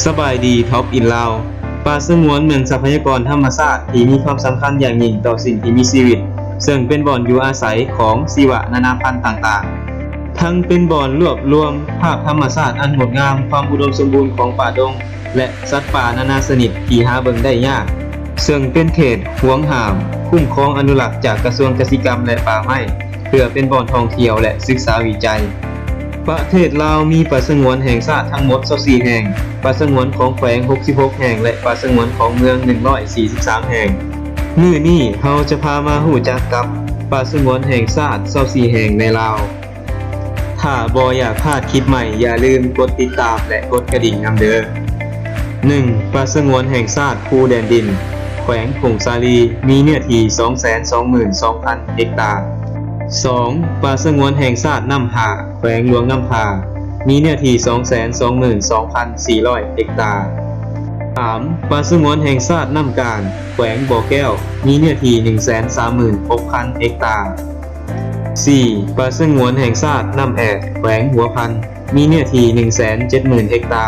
ສະບາຍດີ Top in Lao. ປ່າສະຫງວນແມ່ນຊັບພະຍາກອນທຳມະຊາດທີ່ມີຄວາມສຳຄັນຢ່າງຍິ່ງຕໍ່ສິ່ງທີ່ມີຊີວິດ, ເຊິ່ງເປັນບ່ອນຢູ່ອາໄສຂອງຊີວະນານາພັນຕ່າງໆ, ທັງເປັນບ່ອນລວບລວມພາບທຳມະຊາດອັນງົດງາມ, ຄວາມອຸດົມສົມບູນຂອງປ່າດົງ ແລະ ສັດປ່ານານາຊະນິດທີ່ຫາເບິ່ງໄດ້ຍາກ, ເຊິ່ງເປັນເຂດຫວງຫ້າມ, ຄຸ້ມຄອງອະນຸລັກຈາກກະຊວງກະສິກຳ ແລະ ປ່າໄມ້. ເພື່ອເປັນບ່ອນທ່ອງທ່ຽວ ແລະ ສຶກສາວິໄຈ. ປະເທດລາວມີປ່າສະຫງວນແຫ່ງຊາດທັງໝົດຊາວສີ່ແຫ່ງ, ປ່າສະຫງວນຂອງແຂວງຫົກສິບຫົກແຫ່ງ ແລະ ປ່າສະຫງວນຂອງເມືອງໜຶ່ງຮ້ອຍສີ່ສິບສາມແຫ່ງ. ມື້ນີ້ເຮົາຈະພາມາຮູ້ຈັກກັບປ່າສະຫງວນແຫ່ງຊາດຊາວສີ່ແຫ່ງໃນລາວ. ຖ້າບໍ່ຢາກພາດຄລິບໃໝ່, ຢ່າລືມກົດຕິດຕາມ ແລະ ກົດກະດິ່ງນຳເດີ້. ໜຶ່ງ, ປ່າສະຫງວນແຫ່ງຊາດພູແດນດິນ, ແຂວງຜົ້ງສາລີ ມີເນື້ອທີ່ສອງແສນສອງໝື່ນສອງພັນເຮັກຕາ. ສອງ, ປ່າສະຫງວນແຫ່ງຊາດນ້ຳຫ້າ, ແຂວງຫຼວງນ້ຳທາ ມີເນື້ອທີ່ສອງແສນສອງໝື່ນສອງພັນສີ່ຮ້ອຍເຮັກຕາ. ສາມ, ປ່າສະຫງວນແຫ່ງຊາດນ້ຳການ, ແຂວງບໍ່ແກ້ວ ມີເນື້ອທີ່ໜຶ່ງແສນສາມໝື່ນຫົກພັນເຮັກຕາ. ສີ່, ປ່າສະຫງວນແຫ່ງຊາດນ້ຳແອດ, ແຂວງຫົວພັນ ມີເນື້ອທີ່ໜຶ່ງແສນເຈັດໝື່ນເຮັກຕາ.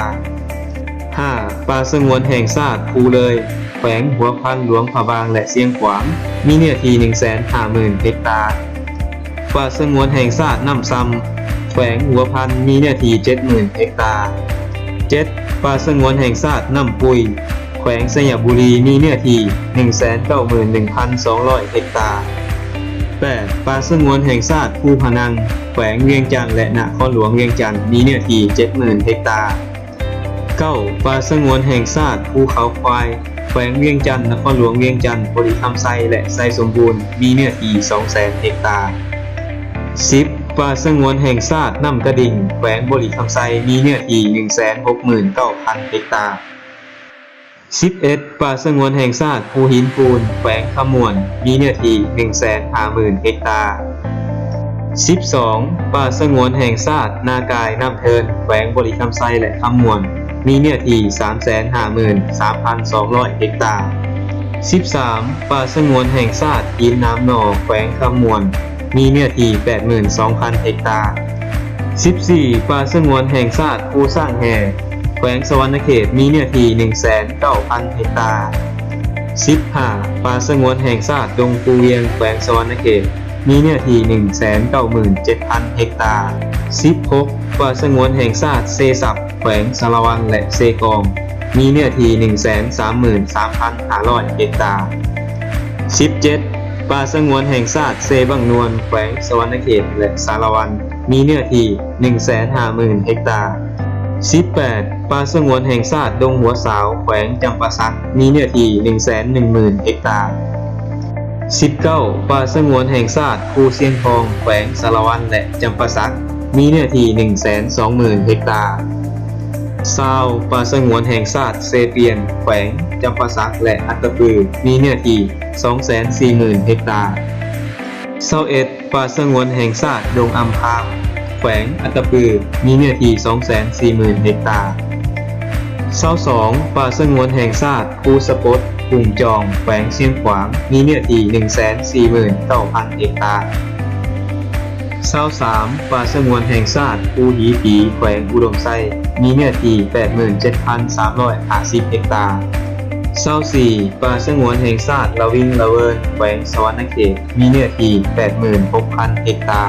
ຫ້າ, ປ່າສະຫງວນແຫ່ງຊາດພູເລີຍ, ແຂວງຫົວພັນ, ຫຼວງພະບາງ ແລະ ຊຽງຂວາງ ມີເນື້ອທີ່ໜຶ່ງແສນຫ້າໝື່ນເຮັກຕາ. ປ່າສະຫງວນແຫ່ງຊາດນ້ຳຊຳ, ແຂວງຫົວພັນ ມີເນື້ອທີ່ເຈັດໝື່ນເຮັກຕາ. ເຈັດ, ປ່າສະຫງວນແຫ່ງຊາດນ້ຳປຸຍ, ແຂວງໄຊຍະບູລີ ມີເນື້ອທີ່ໜຶ່ງແສນເກົ້າໝື່ນໜຶ່ງພັນສອງຮ້ອຍເຮັກຕາ. ແປດ, ປ່າສະຫງວນແຫ່ງຊາດພູພະນັງ, ແຂວງວຽງຈັນ ແລະ ນະຄອນຫຼວງວຽງຈັນ ມີເນື້ອທີ່ເຈັດໝື່ນເຮັກຕາ. ເກົ້າ, ປ່າສະຫງວນແຫ່ງຊາດພູເຂົາຄວາຍ, ແຂວງວຽງຈັນ, ນະຄອນຫຼວງວຽງຈັນ, ບໍລິຄຳໄຊ ແລະ ໄຊສົມບູນ ມີເນື້ອທີ່ສອງແສນເຮັກຕາ. ສິບ, ປ່າສະຫງວນແຫ່ງຊາດນ້ຳກະດິງ, ແຂວງບໍລິຄຳໄຊ ມີເນື້ອທີ່ໜຶ່ງແສນຫົກໝື່ນເກົ້າພັນເຮັກຕາ. ສິບເອັດ, ປ່າສະຫງວນແຫ່ງຊາດພູຫີນປູນ, ແຂວງຄຳມ່ວນ ມີເນື້ອທີ່ໜຶ່ງແສນຫ້າໝື່ນເຮັກຕາ. ສິບສອງ, ປ່າສະຫງວນແຫ່ງຊາດນາກາຍນ້ຳເທີນ, ແຂວງບໍລິຄຳໄຊ ແລະ ຄຳມ່ວນ ມີເນື້ອທີ່ສາມແສນຫ້າໝື່ນສາມພັນສອງຮ້ອຍເຮັກຕາ. ສິບສາມ, ປ່າສະຫງວນແຫ່ງຊາດຫີນໜາມໜໍ່, ແຂວງຄຳມ່ວນ ມີເນື້ອທີ່ແປດໝື່ນສອງພັນເຮັກຕາ. ສິບສີ່, ປ່າສະຫງວນແຫ່ງຊາດພູຊ້າງແຮ່, ແຂວງສະຫວັນນະເຂດ ມີເນື້ອທີ່ໜຶ່ງແສນເກົ້າພັນເຮັກຕາ. ສິບຫ້າ, ປ່າສະຫງວນແຫ່ງຊາດດົງພູວຽງ, ແຂວງສະຫວັນນະເຂດ ມີເນື້ອທີ່ໜຶ່ງແສນເກົ້າໝື່ນເຈັດພັນເຮັກຕາ. ສິບຫົກ, ປ່າສະຫງວນແຫ່ງຊາດເຊສັບ, ແຂວງສາລະວັນ ແລະ ເຊກອງ ມີເນື້ອທີ່ໜຶ່ງແສນສາມໝື່ນສາມພັນຫ້າຮ້ອຍເຮັກຕາ. ສິບເຈັດ, ປ່າສະຫງວນແຫ່ງຊາດເຊບັ້ງນວນ, ແຂວງສະຫວັນນະເຂດ ແລະ ສາລະວັນ ມີເນື້ອທີ່ໜຶ່ງແສນຫ້າໝື່ນເຮັກຕາ. ສິບແປດ, ປ່າສະຫງວນແຫ່ງຊາດດົງຫົວສາວ, ແຂວງຈຳປາສັກ ມີເນື້ອທີ່ໜຶ່ງແສນໜຶ່ງໝື່ນເຮັກຕາ. ສິບເກົ້າ, ປ່າສະຫງວນແຫ່ງຊາດພູຊຽງທອງ, ແຂວງສາລະວັນ ແລະ ຈຳປາສັກ ມີເນື້ອທີ່ໜຶ່ງແສນສອງໝື່ນເຮັກຕາ. ຊາວ, ປ່າສະຫງວນແຫ່ງຊາດເຊປຽນ, ແຂວງຈຳປາສັກ ແລະ ອັດຕະປື ມີເນື້ອທີ່ສອງແສນສີ່ໝື່ນເຮັກຕາ. ຊາວເອັດ, ປ່າສະຫງວນແຫ່ງຊາດດົງອຳພາມ, ແຂວງອັດຕະປື ມີເນື້ອທີ່ສອງແສນສີ່ໝື່ນເຮັກຕາ. ຊາວສອງ, ປ່າສະຫງວນແຫ່ງຊາດພູສະປົດ, ກຸງຈອງ, ແຂວງຊຽງຂວາງ ມີເນື້ອທີ່ໜຶ່ງແສນສີ່ໝື່ນເກົ້າພັນເຮັກຕາ. ຊາວສາມ, ປ່າສະຫງວນແຫ່ງຊາດພູຫີຜີ, ແຂວງອຸດົມໄຊ ມີເນື້ອທີ່ແປດໝື່ນເຈັດພັນສາມຮ້ອຍຫ້າສິບເຮັກຕາ. ຊາວສີ່, ປ່າສະຫງວນແຫ່ງຊາດລະວິງລະເວີນ, ແຂວງສະຫວັນນະເຂດ ມີເນື້ອທີ່ແປດໝື່ນຫົກພັນເຮັກຕາ.